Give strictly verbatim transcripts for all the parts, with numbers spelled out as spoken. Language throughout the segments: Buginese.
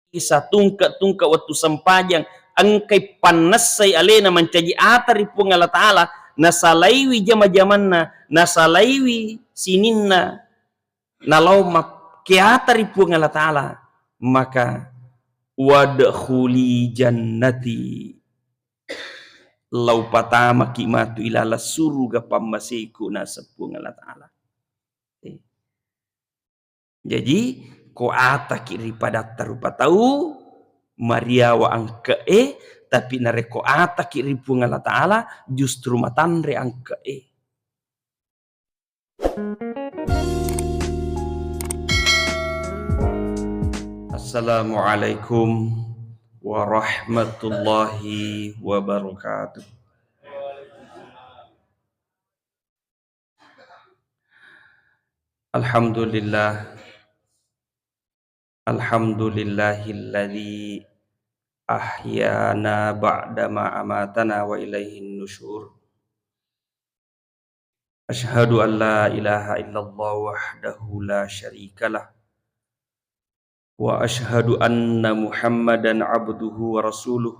Isa tungke-tungke wettu sempajang, engkai pannessai alena mancaji ata ri Puang Allah Ta'ala, nasalaiwi jama-jamanna, nasalaiwi sininna, nalao makkeata ri Puang Allah Ta'ala, maka, "Wadkhuli jannati." Lau patamaki matu ilaleng suruga pammaseku, naseng Puang Allah Ta'ala. Eh. Jaji, ko ataki ri padatta rupa tau, mariawa angke'e, tapi narekko ataki ri Puang Allah Ta'ala, justru matanre angke'e. Assalamualaikum warahmatullahi wabarakatuh. Alhamdulillah. Alhamdulillahilladzi ahyana ba'dama amatana wa ilaihin nusyur. Asyhadu an la ilaha illallah wahdahu la syarikalah. Wa asyhadu anna Muhammadan abduhu wa rasuluh.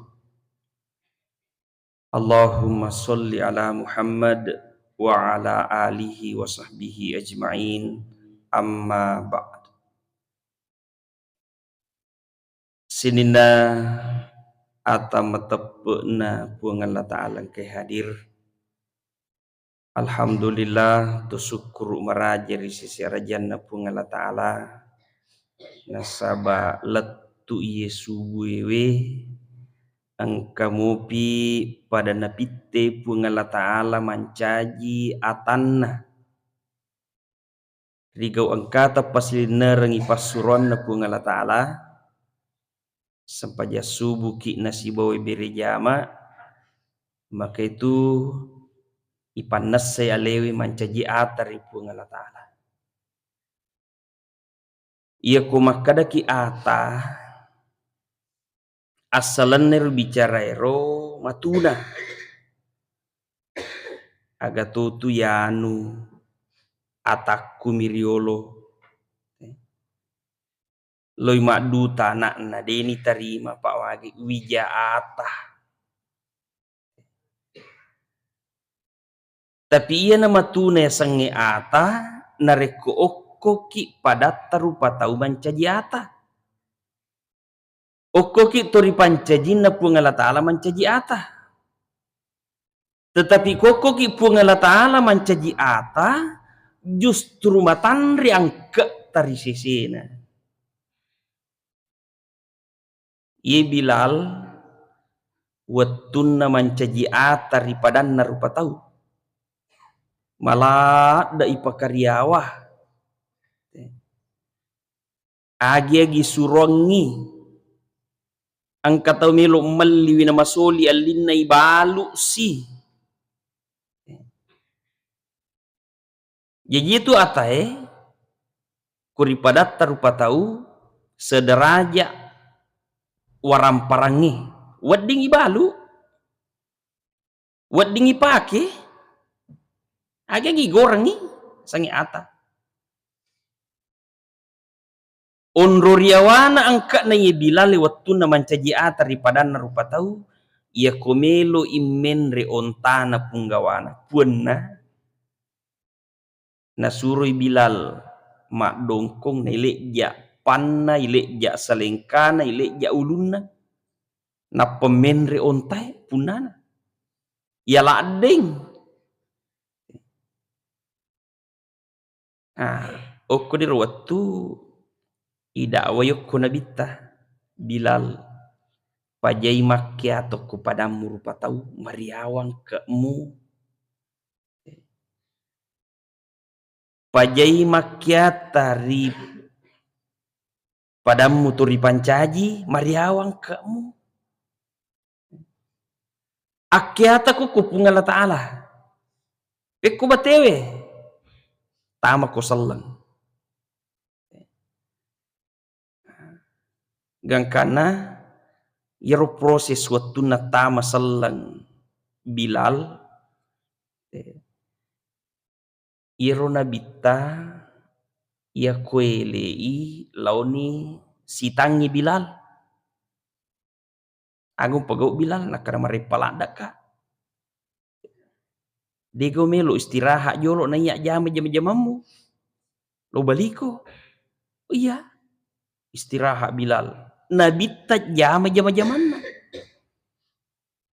Allahumma sholli ala Muhammad wa ala alihi wa sahbihi ajma'in. Amma ba'd. Sininna ata mateppe'na Puang Allah Ta'ala engkae hadir. Alhamdulillah, to sukkuru maraja ri sese arajanna Puang Allah Ta'ala. Nasaba lettu iye subuewe, engka mopi pada napitte Puang Allah Ta'ala mancaji atanna. Ri gau engkata pasilinnerengngi passuroanna Puang Allah Ta'ala, sempajang subuki nasibawa bere jama, maka itu ipannessai alewe mancaji ata ri Puang Allah Ta'ala. Iyako makkadaki ata, assalenna ero bicaraero matuna. Aga totu yanu atakku mi riolo. Loi madduta anakna, deni tarima, Pak, wagi wija ata. Tapi iyana matuna yasengnge ata, narekko okkoki padatta rupa tau mancaji ata. Okkoki to ripancajinna Puang Allah Ta'ala mancaji ata. Tetapi kokkoki Puang Allah Ta'ala mancaji ata, justru matanre angke'ta ri sesena. Iye Bilal wettunna mancaji ata ri padanna rupa tau, maladde ipakariawa. Agi-agi suroangngi, engka tau melo melliwi namasoli allinna, ibalu'si. Jaji itu atae, ko ripadatta rupa tau, sederaja waramparangnge, wedding ibalu, wedding ipake, agi-agi gorengngi, sangi ata. Onro riawana angka'na iye Bilal wettunna mancaji ata ri padanna rupa tau, iyako melo immenre ontana punggawana, puanna, nasuroi Bilal maddongkong, naile'ja panna, ile'ja salengkana, ile'ja ulunna, nappa menre ontae punnana. Iya laddeng. Ah, okko diro wettu idakwai okko Nabitta, Bilal, pajai makkeato ko padammu rupa tau, mariawang ke'mu. Pajai makkeatta ri padammu to ripancaji, mariawang ke'mu. Akkeatako ko Puang Allah Ta'ala. Pekko batewe, tamako selleng. Gangkanna iyaro proses wettunna tama selleng Bilal, eh, iyaro Nabitta iya kuele'i laoni sitangngi Bilal. Agung pegau Bilal, nakkeda, "Mareppa laddaka. Dego melo istirahat jolo naiya jama jama-jamammu. Lo baliko." "Oh iya." Istirahat Bilal. Nabitta jama jama-jamanna.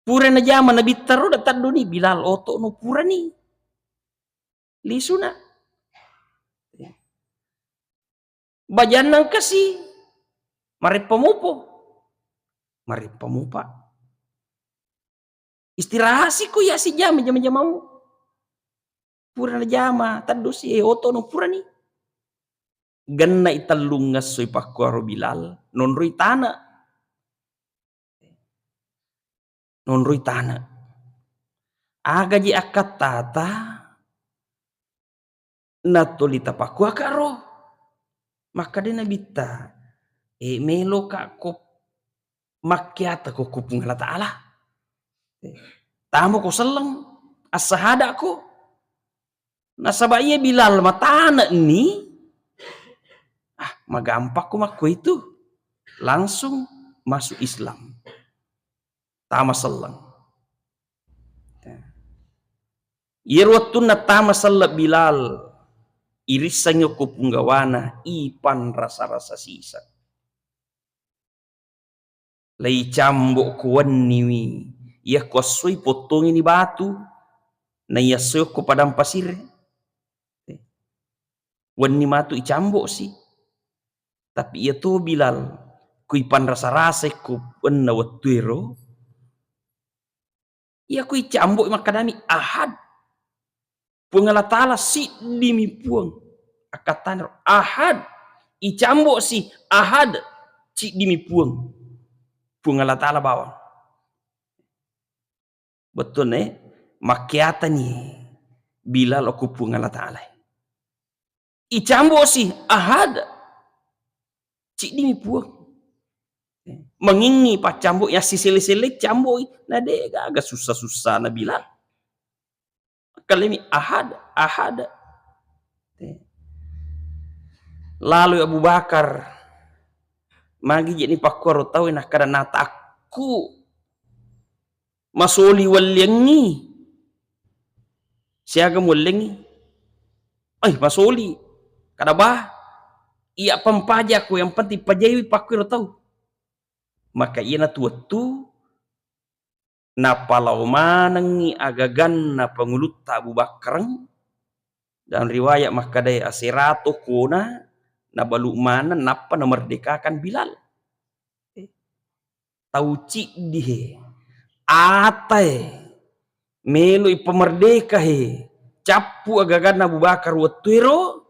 Pura najama Nabitta ro, da tedduni Bilal, oto'no purani. Lisuna. Bajanna engkasi, mareppa mupo. Mareppa mupa. Istirahat si ko iya si jama jama-jamammu. Pura najama, teddusi, eh, oto'no purani. Gennai tellung esso ipakkuaro Bilal, nonroi tane. Nonroi tane. Agaji akkattata, natoli tapakkuaka ro. Makkeda Nabitta, "Eh, meloka ko makkeata ko ku Puang Allah Ta'ala. Tamo ko selleng, assahada ko." Nasaba iya Bilal matane'ni, ah, magampakko makko itu. Langsung masuk Islam. Tama selleng. Iyaro wettunna tama selleng Bilal, irissengngi okko punggawana, ipanrasa-rasa siseng. Leicambo ko wenniwi, iya ko essoi pottongini batu, na iya essoi okko padang pasir. Wenni matu icambo si. Tapi iya to Bilal, ko ipanrasa-rasa ko wenna wettuero, iya ko icambo makkedami, "Ahad." Puang Allah Ta'ala siddimi Puang. Akkattana ro, "Ahad." Icambo si, "Ahad." Siddimi Puang. Puang Allah Ta'ala bawang. Bettuanna, eh, makkeatani Bilal okko Puang Allah Ta'ala. Icambo si, "Ahad." Siddimi Puang. Mangingngi paccambo, yassiselle-selle camboi. Na de gaga sussa-sussana Bilal. Kallemi, "Ahad, ahad." Laloi Abu Bakar. Magi je ni pakkuaro tau, nakkeda, "Natakku masoli welliangngi." "Siaga muwelliangngi?" "Ai, masoli." Kada, "Bah, iya pampajako, yang penting pajaiwi pakkuaro tau." Maka iyanatu wettu napalao manengngi agaganna pangulutta Abu Bakkareng. Dalam riwayat makkedae aserato kona nabalu maneng nappa namerdekakan Bilal. Eh, tau ciddi he, atae, melo ipamerdeka he, cappu agaganna Abu Bakar wettuero,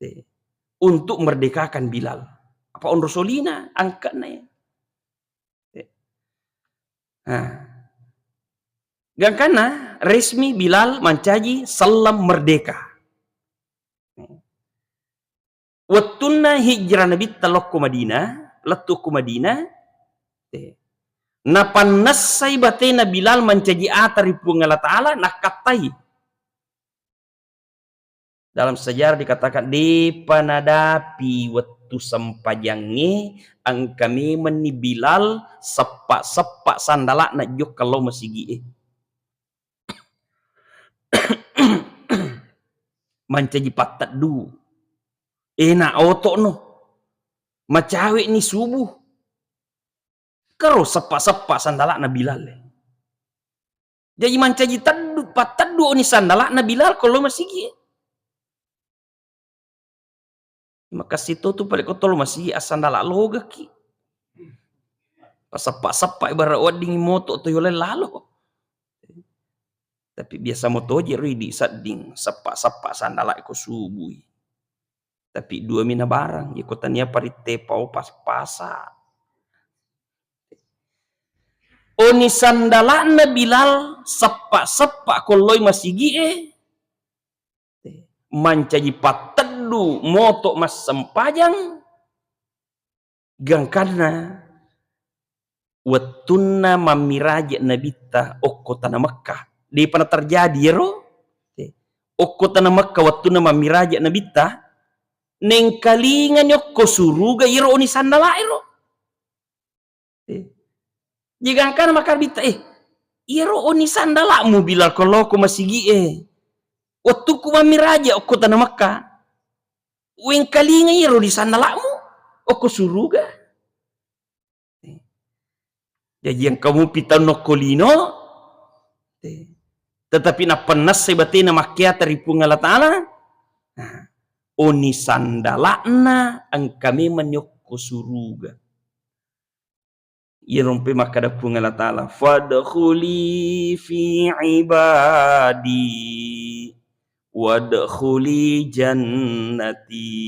eh, untuk merdekakan Bilal. Apa onro solina angkatna ya. Nah. Gangkanna resmi Bilal mancaji selleng merdeka. Wettunna hijrah Nabitta lokko Madinah, lettu ko Madinah, eh, napannessai batena Bilal mancaji ata ri Puang Allah Ta'ala, nakkattai. Dalam sejarah dikatakan, depa nadapi wettu sempajangnge, engka memenni Bilal seppa-seppa sandala'na jokka lao masigi'e. Mancaji patteddu. Ena oto'no. Macawe'ni subuh. Kero seppa-seppa sandala'na Bilal e. Jaji mancaji teddu, patteddu oni sandala'na Bilal ko lao masigi'e. Makessing to tu pale ko tolo masigi assandala logaki. Paseppa-seppa ibarat wedding moto to yolai lalo. Tapi biasa motoje ro idi sedding seppa-seppa sandala ko subui. Tapi dua mina barang, iko tania paritte pau pas-, pasa. Oni sandala'na Bilal seppa-seppa ko loi masigi'e. Mancaji patteddu moto massempajang, gangkanna wettunna mammiraje Nabitta okko tana Mekkah. Depa na terjadi iyaro, okko tana Mekkah wettunna mammiraje Nabitta, nengkalingani okko suruga iyaro oni sandala ero. Eh. Jigangkana makkada Nabitta, eh, iyaro oni sandala'mu Bilal ko lao ko masigi e. Wettukku mammiraja okko tana Mekka. Wengkalinga iyaro di sandala'mu okko suruga. Jaji engka mupi tau nokko lino, tetapi nappennessai batena makkeata ri Puang Allah Ta'ala, nah, oni sandala'na engka memang ni okko suruga. Iyaro mpe makkada Puang Allah Ta'ala, "Fadkhuli fi ibadi, wadkhuli jannati."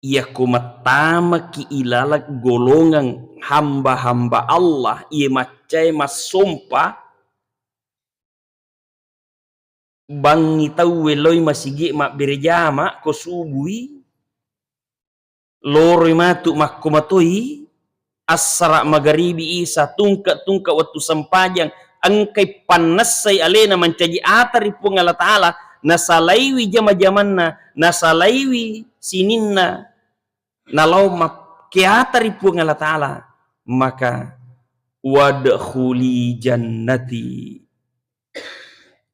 Iyako mattamaki ilaleng golongang hamba-hamba Allah, iye maccae massompa, bangngi tauwe loi masigi mabbere jama ko subui, loroi matu makko matoi, assara, magaribi, isa, tungke-tungke wettu sempajang, engkai pannessai alena mancaji ata ri Puang Allah Ta'ala, nasalaiwi jama-jamanna, nasalaiwi sininna, nalao makkeata ri Puang Allah Ta'ala, maka wadkhuli jannati,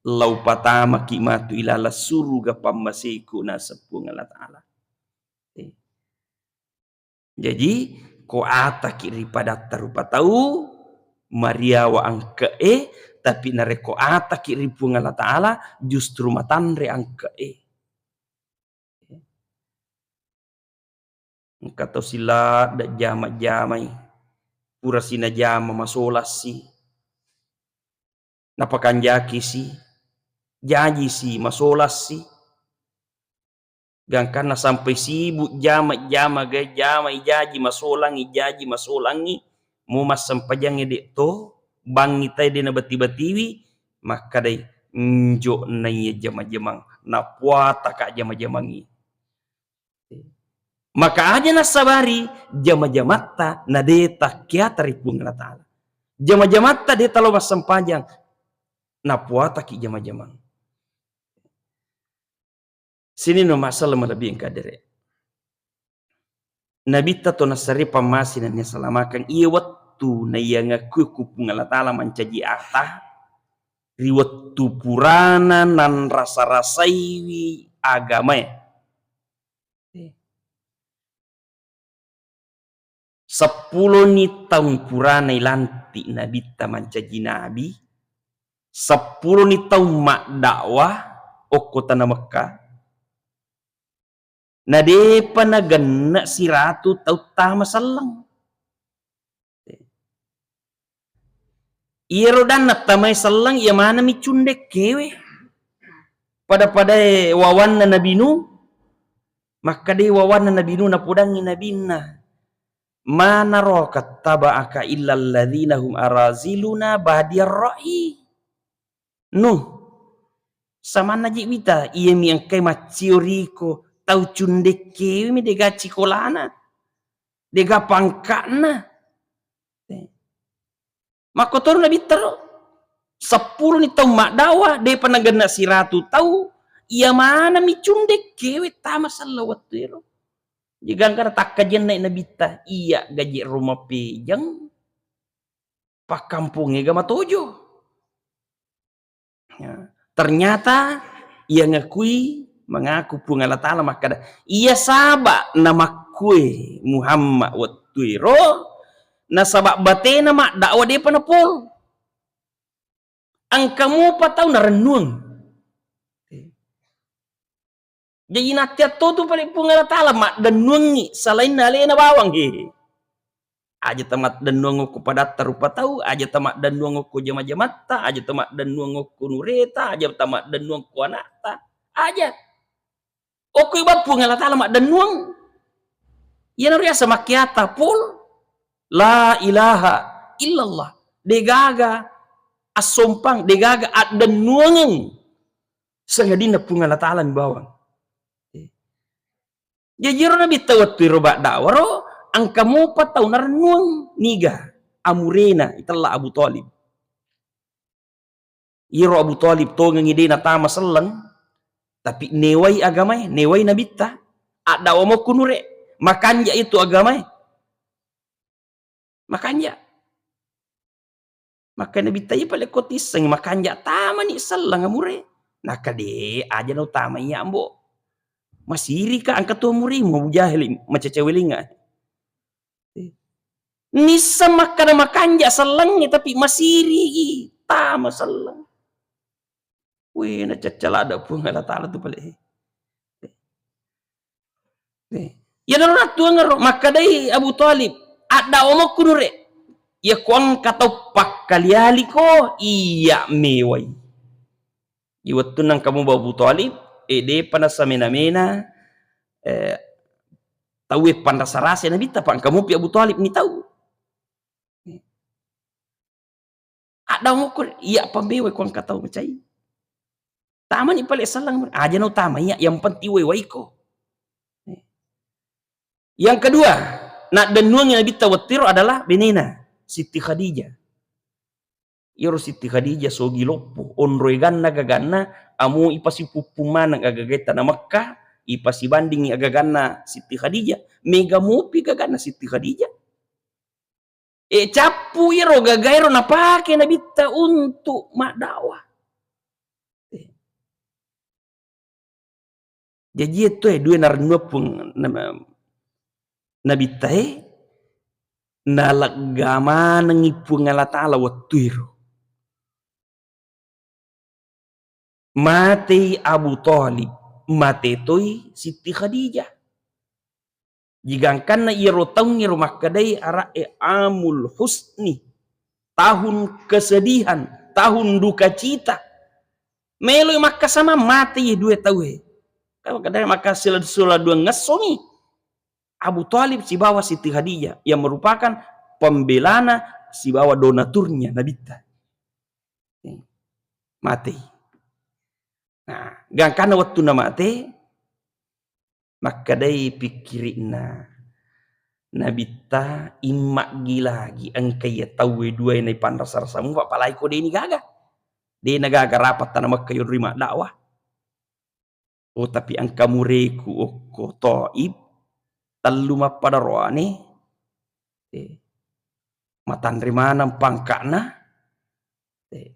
lao patamaki matu ilaleng suruga pammaseku, naseng Puang Allah Ta'ala. Eh. Jaji, ko ataki ri padatta rupa tau, mariawa angke'e, tapi narekko ataki ri Puang Allah Ta'ala, justru matanre angke'e. Engka tau siladde jama-jamai, pura sinajama masolassi, napakanjakisi, jajisi, masolassi, gangkanna sampai sibuk jama-jama, ga jamai jaji masolangi, jaji masolangi, mu massempajangnge de' to, bangngi tai de' nabati-batiwi, makkadai, "Njo naiya jama-jamang, napuataka jama-jamangngi." Maka aja nassabari jama-jamatta na de' takkiata ri Puang Allah Ta'ala. Jama-jamatta de' talo massempajang, napuataki jama-jamang. Sininna masalah malebbi engka dere. Nabitta to nassari pammase nennia salamakeng, iya wettu naiyangakui ku Puang Allah Ta'ala mancaji ata, ri wettu purana nanrasa-rasaiwi agamae. Seppuloni taung purana ilantik Nabitta mancaji nabi, seppuloni taung maddakwah okko tana Mekka, na de'pa nagenna siratu tau tama selleng. Iyaro danna tamai selleng, iya maneng mi cundekkewe. Pada-padae wawanna Nabi Nuh, makkadai wawanna Nabi Nuh, napodangngi nabinna, "Ma nara wattaba'aka illal ladzina hum araziluna badiyar ra'yi." Nuh, samanna ji wita, iyami engkai maccio riko, tau cundekkewe mi, dega cikolana, dega pangka'na. Makkotoro Nabitta ro, seppuloni taung maddakwah, de'pa nagenna siratu tau, iya maneng mi cundekkewe tama selleng wettuero. Jigangkana takkajenna Nabitta, iya gaji ro mapejang, pakkampongnge ga matojo. Ya, ternyata iya ngakui, mengaku Puang Allah Ta'ala makkada, iya saba namakkue Muhammad wettuero, nasaba batena maddakwah de'pa napol. Engka mupa tau narennuang. Jaji nattiattotu pale Puang Allah Ta'ala maddennuangngi salainna alena bawang, he. Aja tamaddennuang okko padatta rupa tau, aja tamaddennuang okko jama-jamatta, aja tamaddennuang okko nureta, aja tamaddennuang okko anakta. Aja. Okko iba Puang Allah Ta'ala maddennuang. Iyanaro riaseng makkiata pol. La ilaha illallah. Degaga assompang, degaga addennuangeng. Sangadinna Puang Allah Ta'ala mi bawang. Jaji ro Nabitta wettu ero baddakwaro, engka mupa tau narennuang, niga? Amurena, itella Abu Thalib. Iyaro Abu Thalib tongengi de natama selleng, tapi newai agamae, newai Nabitta. Addakwa mokko nure, makanja itu agamae. Makanja. Makanya Nabitta iya pale ko tisseng makanja tamani selleng amure. Nakade aja no tama iya ambo. Masiri ka angka tu amuremu Abu Jahil macaca welinga. Nisseng makkada makanja sellengnge tapi masiri i tama selleng. Weh, nacaccalada Puang Allah Ta'ala tu pale. Eh. Iya naro nattuangero, makkadai Abu Thalib, adda omokku nure. Iya ko engka tau pakkali-aliko, iya mewai. Di wettunna engka muba Abu Thalib, eh, depa nasamena-mena, eh, tauwe panrasa-rasa Nabitta, pa engka mupi Abu Thalib ni tau. Adda mukkur, iya pambewe ko engka tau macai. Tamani pale selleng, aja no tama iya, yang penting wai-waiko. Yang kedua, naddennuangi Nabitta wettiro adalah benena, Siti Khadijah. Iyaro Siti Khadijah sogi loppo, onro eganna gaganna, amo ipasipuppu maneng agagae tana Mekka, ipasibandingi agaganna Siti Khadijah, mega mopi gaganna Siti Khadijah. E, cappu iro gagaero napake Nabitta untuk maddakwah. E. Jaji itu e dua narennua Puang na-, Nabitta e, nalegga manengi Puang Allah Ta'ala wettu iro. Matei Abu Thalib, mate toi Siti Khadijah. Jigangkanna iyaro taungngero makkedai ara'e amul husni, tahun kesedihan, tahun duka cita. Meloi makkasamang matei dua tauwe. Kan makkedai makkasila-, sula dua ngessomi Abu Thalib sibawa Siti Khadijah yang merupakan pembelana sibawa donaturnya Nabitta. Matei. Nah, gangkanna wettunna mate, makkedai pikkiri'na Nabitta, immaggi lagi engka iya tauwe duae naipanrasa-rasa mupa, apalagi ko deni gaga. Dena gaga rapat tana Mekka yonri maddakwah. Oh, tapi engka mureku okko Thaib, tellu mappada roane, eh, matanre maneng pangka'na, eh,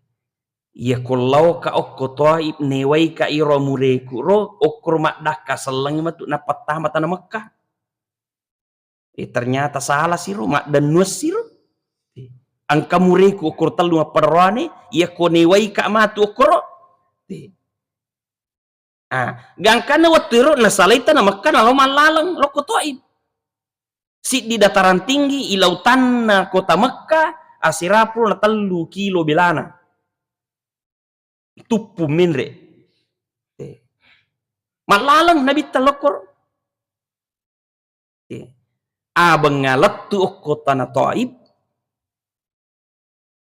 iya ko laoka okko Thaib, newaika iro mureku ro, okkoro maddakka sellengngi matu nappattama tana Mekka. Eh, ternyata salah siro, maddennuang siro. Eh, engka mureku okkoro tellu mappada roane, iya ko newaika matu okkoro. Eh. Ah, gangkanna wettu ero nasalai tana Mekka nalao mallaleng lokko Thaib. Siddi dataran tinggi, ilautanna kota Mekka, aserapulo na tellu kilo belana. Tuppu menre. Eh. Mallaleng Nabitta lokkoro. Eh. Abengnga lettu okko tana Thaib.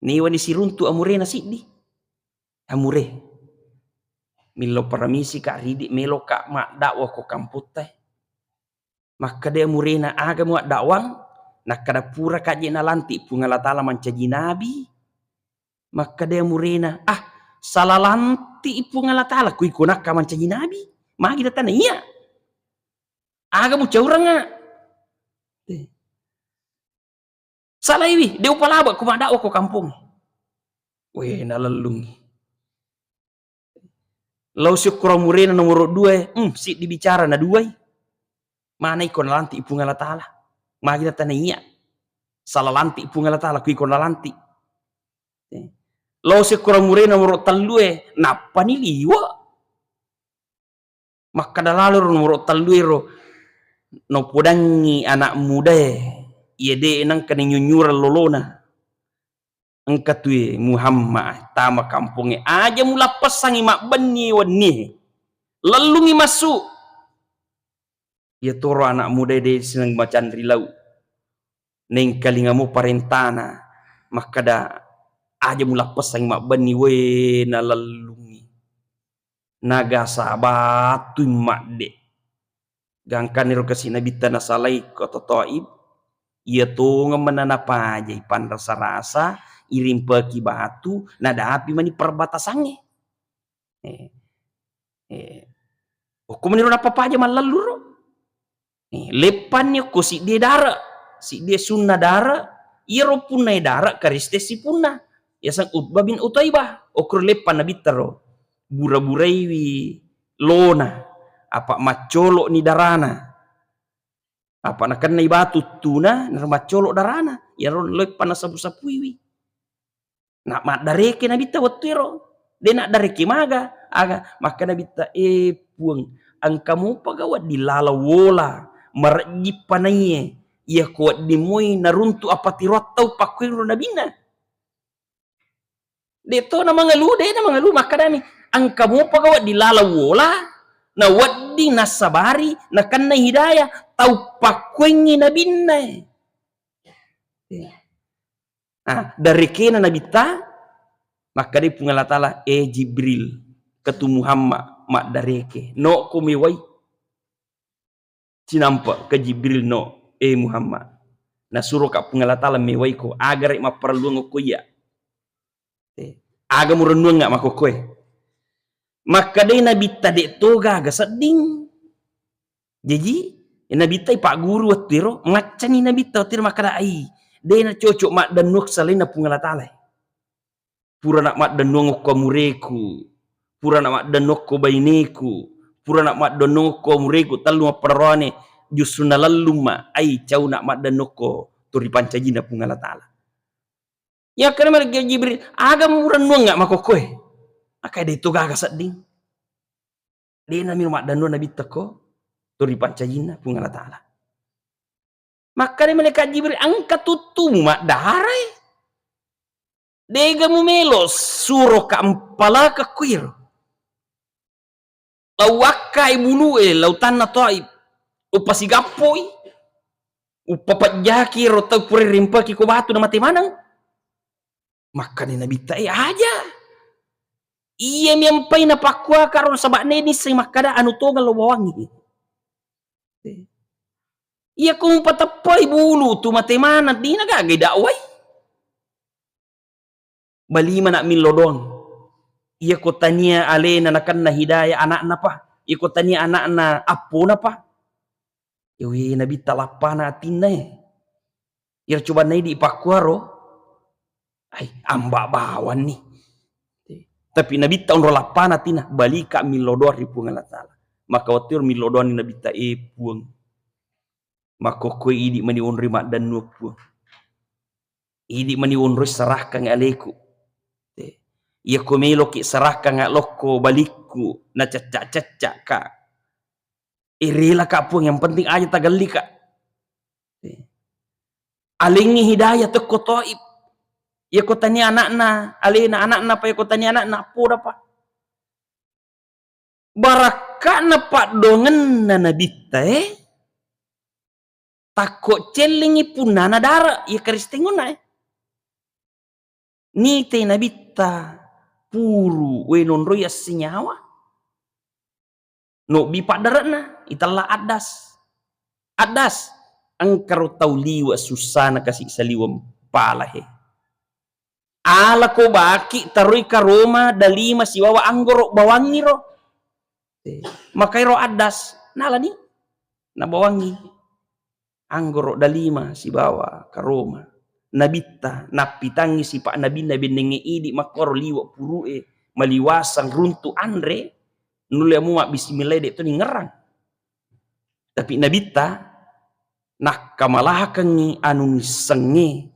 Niwani siruntu amurena siddi. Amure. Millau paramisi ka ridi, meloka maddakwah ko kampotta e. Makkeda amurena, aga muaddakwang? Nakkeda pura kaje nalanti Puang Allah Ta'ala mancaji nabi. Makkeda amurena, ah, sala lanti Puang Allah Ta'ala, kui konakka mancaji nabi. Magi datana iya. Aga mucaurengnga? Eh. Salaiwi, de upalaba ku maddakwah ko kampong. Weh, nalellungi. Lao siokkorang murena nomoro dua, hmm, siddi bicara na duai. Mana iko nalanti Puang Allah Ta'ala. Magi datana iya. Sala lanti Puang Allah Ta'ala, ku iko nalanti. Eh. Lao siokkorang murena nomoro tellue, nappani liwa. Makkeda lalo ro nomoro tellu ero, napodangngi anak mudae, iya de nengka ninyunyureng lolona. Engka tue Muhammad tama kampongnge, aja mulappessangi mabbenni wennie. Lellungi massu. Iya toro anak mudae de seneng macanri lau. Nengkalingamo parentana, makkeda, aja mulappessangi mabbenni, we, nalellungi. Nagasa battui madde. Gangkaniro kasi Nabitta nasalai kota Thaib, iya tongeng mena napajai panrasa-rasa, irimpeki batu, nadapi mani perbatasangnge. Eh, eh, okko meniro nappapaja mallelluro. Eh, leppanni okko siddie dare, siddie sunna dare, Iyaro punnae dara Karisteng sipunna, yaseng Utbah bin Utaibah, okkoro leppa Nabitta ro, bura-buraiwi lona, apa maccolo'ni darana. Apa nakennai batu tuna, naro maccolo' darana. Iyaro leppa nasapu-sapuiwi. Na maddareke Nabitta wettu ero. De' naddareke maga, aga, makka Nabitta, "Eh, Puang, engka mopaga wedding laleng wola, marejji panaie, iyako wedding moi naruntu apatiroang tau pakkuinro nabinna?" De' to namangelu, de' namangelu, makkadami, "Engka mopaga wedding laleng wola, na wedding nassabari, nakennai hidayah, tau pakkuengngi nabinna." Ah, darekena Nabitta, makkadai Puang Allah Ta'ala, "Eh Jibril, ketu Muhammad, maddareke, nokko mewai." Cinampe' ke Jibril, "No, eh Muhammad, nasuroka Puang Allah Ta'ala mewaiko, agare' mapparelluang okko iya'. Eh, aga murennuangnga' makkokkoe?" Makkadai Nabitta, "De' to gaga sedding." Jaji, Nabitta ipagguru wettu ero, maccani Nabitta wettu ero makkada, "Ai, de' nacocok maddennuang salainna Puang Allah Ta'ala. Purana' maddennuang okko amureku, purana' maddennuang okko baineku, purana' maddennuang okko amureku tellu mapparoroane, justru nalellumma', ai, cauna' maddennuang okko to ripancajinna Puang Allah Ta'ala." Yakkeda male Jibril, "Aga murennuangnga' makkokkoe?" Makkada, "De' to gaga sedding." De' namiro maddennuang Nabitta ko to ripancajinna Puang Allah Ta'ala. Makkada malaikat Jibril, "Engka tuttumu maddarae. De'ga mumelo suroka' mpalakekku iro. Lau wakkai bulue lautanna Taif, upasigappoi, uppapejjaki ro tau pura rimpaki ko batu namate maneng." Makkani Nabitta, "Eh, aja. Iyami ampai napakkuaka ro, nasaba' de' nisseng makkada anu tongeng lo bawangngi. Iyako mupateppai bulu tu mate maneng, de' nagaga idakwai." Balimana' millo doang. Iyako tania alena nakenna hidayah ana'napa, iyako tania ana'na apponapa. Iyawe Nabitta lappana atinna e. Iyaro cobanna idi' pakkuaro, ai, amba' bawanni. Tapi Nabitta onro lappana atinna, balika' millo doang ri Puang Allah Ta'ala. Maka wettu ero millo doanni Nabitta, "Eh Puang, makkokkoi idi' mani onroi maddennuang Puang. Idi' mani onroi serahkan aleku. Iyako meloki' serahkan lokko balikku, nacecca'-cecca'ka. Eh, relaka' Puang, yang penting aja tagellika'. Alengngi hidayah tokko Taif. Iyako tania ana'na alena, ana'napa, iyako tania ana'na, appodapa." Barakka'na paddoangenna Nabitta e, takko cellengngi punnana dara' iya Karistengnguna e. Nitei Nabitta puru, we, nonroi assinyawa. Nobbi paddare'na, itella Addas. "Addas, engkaro tau liwe' sussana kasi' saliweng pala he. Alako baki' taroi karoma dalima sibawa anggoro' bawangngiro." Makairo Addas, nalani, nabawangngi anggoro' dalima sibawa karoma. Nabitta nappitangngi sipa' nabinna bennengnge idi' makkoro liwe' puru'e, maliwasang runtu' anre, nulle mu mabbismillah de' to ningerrang. Tapi Nabitta nakkamalakengngi anu nissengnge.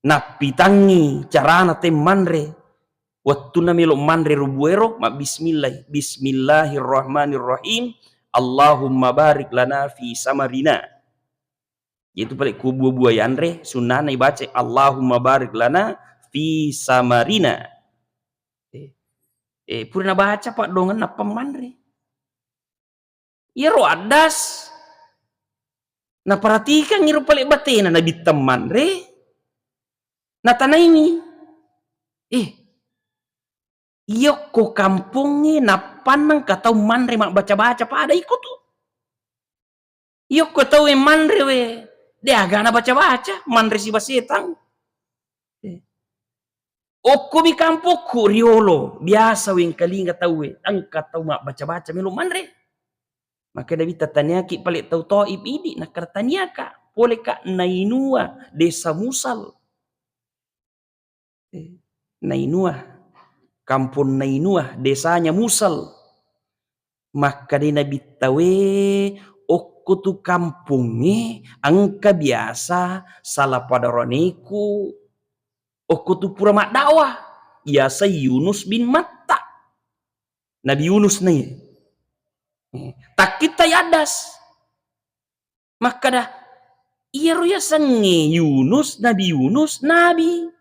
Nappitangngi carana te manre. Wettunna melo manre rubuero, mabbismillah. "Bismillahirrahmanirrahim. Allahumma barik lana fi samarina." Itu pale ku bua-bua yanre, sunnana ibaca, "Allahumma barik lana fi samarina." Eh, eh, pura nabaca paddoangeng nappa manre. Iyaro Addas naperhatikangngi ro pale batena Nabitta manre, natanaiwi, "Eh, iyokko kampongnge nappanna engka tau manre mabbaca-baca pada iko tu. Iyokko tauwe manre we, de' aga nabaca-baca, manre siba setang." Eh. Okkomi kampokku riolo, biasa wengkalinga tauwe, engka tau mabbaca-baca melo manre. Maka Nabitta, "Taniaki pale tau Taif idi'?" Nakkeda, "Taniaka." Poleka Nainua, desa Musal. Eh, Nainua, kampong Nainua, desanya Musal. Makkeda Nabitta, "We, okko tu kampongnge engka biasa sala pada roneku, okko tu pura maddakwah, yaseng Yunus bin Matta." Nabi Yunus naiye. Eh, takkitta yaddas. Makkeda, "Iyaro yasengnge Yunus, Nabi Yunus, nabi.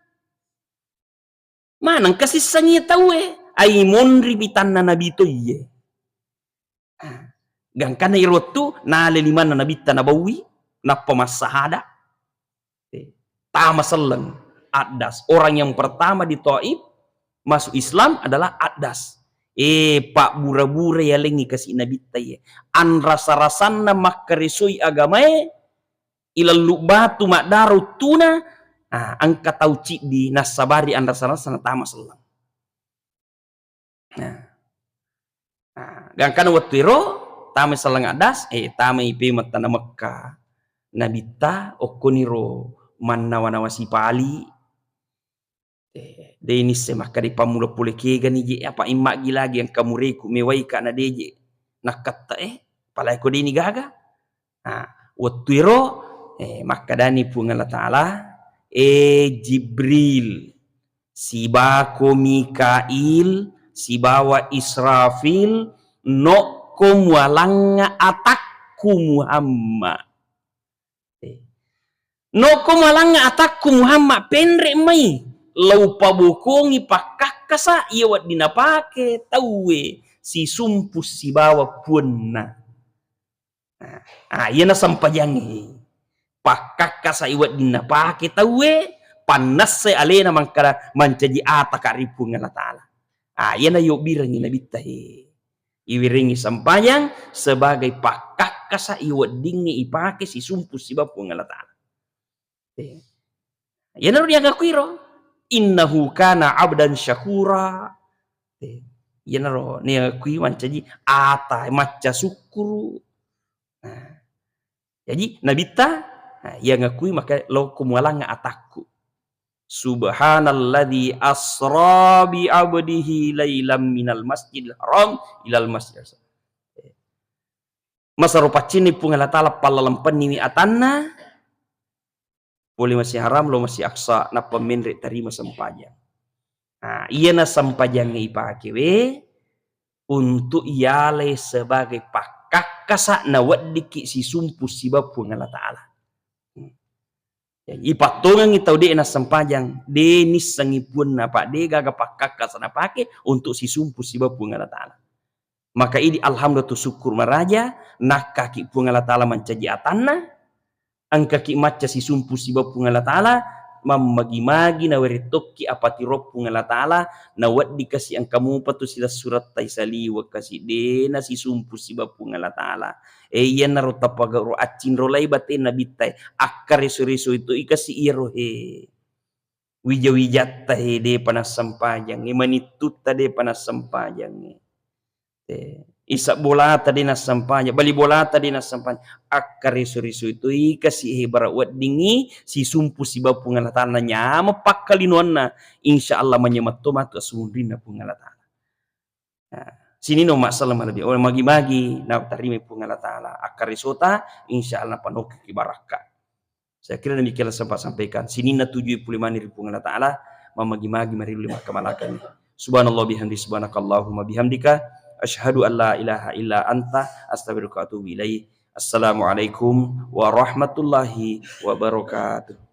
Maneng kasissengngi tauwe, ai monri bitanna nabi to iye." Ah, gangkanna iro wettu nale limanna nabitta nabaui, nappa massahada. Eh, tama selleng, addas. Orang yang pertama di Taif masuk Islam adalah Addas. Eh, pabbura-bura yalengngi kasi nabitta iye. Anrasa-rasanna makkaresoi agamae, ilallu batu maddara uttuna, ah, engka tau ciddi nassabari anrasa-rasa natama selleng. Nah. Nah, gangkanna wettu ero, tamai selleng Addas, eh, tamai pemeng tana Mekka. Nabitta, okkoniro mannawa-nawa sipali. Eh, de nisse makkeda pammula pole kegani je, apa imma gi lagi engka mureku mewaika na de je. Nakketta, eh, apalagi ko deni gaga. Nah, wettu ero, eh, makkedani Puang Allah Ta'ala, "Eh, Jibril, sibako Mikail, sibawa Israfil, nokko mualangnga atakku Muhammad." Eh. Nokko mualangnga atakku Muhammad, penre mai. Lau pabokongi pakkakkasa iya wedding napake tauwe sisumpu sibawa puanna. Nah, ah, iyana sempajangnge. Pakkakkasa i wedding napake tauwe, pannessai alena mangkada mancaji ataka ri Puang Allah Ta'ala. Ah, iyana yobbirengngi nabitta he. Iwirengngi sempajang sebagai pakkakkasa i weddingnge ipake sisumpu sibawa Puang Allah Ta'ala. Eh. Iyanaro diangakuiro, "Innahu kana abdan syakura." Eh, iyanaro niakui mancaji ata, macca sukkuru. Nah, jaji nabitta, nah, iangakui maka lokko mualangnga atakku. "Subhanalladzi asra bi abdihi lailam minal masjidil haram ilal masjidil aqsa." Masero paccinni Puang Allah Ta'ala pallalempenniwi atanna, pole Masjid Haram, lo Masjid Aqsa, nappa menre tarima sempajang. Nah, iyana sempajangnge ipakewe untuk iyalai sebagai pakkakkasa naweddikki sisumpu sibawa Puang Allah Ta'ala. Hmm. Jadi, ipattongengngi tau de nassempajang, de nissengngi puanna, apa de gaga pakkakkasa napake untuk sisumpu sibawa Puang Allah Ta'ala. Maka idi alhamdulillah tu syukur maraja, nakkaki Puang Allah Ta'ala mancaji atanna, engkaki macca sisumpu sibawa Puang Allah Ta'ala, mammagi-magi nawerettokki apatiro Puang Allah Ta'ala, nawedding kasi engka mupa tu silessuretta isaliweng kasi de nasisumpu sibawa Puang Allah Ta'ala. Eh, iyanaro tapagaro accinrolai batena nabitta e, akkareso-reso itu ikasi iyaro he. Wija-wijatta he depa nassempajangnge, manittutta depa nassempajangnge. Eh, isa bolata de nassempajang, bali bolata de nassempajang. Akkareso-reso itu ikasi he bara weddingngi sisumpu sibawa Puang Allah Ta'ala nyameng pakkalinoanna. Insya Allah manyameng to matu assumunrinna Puang Allah Ta'ala. Nah, sininna umma selleng malebbi. Oh, magi-magi natarima Puang Allah Ta'ala akkaresota, insya Allah panokkiki barakka. Saya kira demikianlah sempat sampaikan. Sininna tujui pole mani ri Puang Allah Ta'ala, mamagi-magi marilu makkamalakanni. Subhanallah bihamdi, subhanakallahumma bihamdika, asyhadu an la ilaha illa anta, astaghfiruka wa atubu ilaik. Assalamualaikum warahmatullahi wabarakatuh.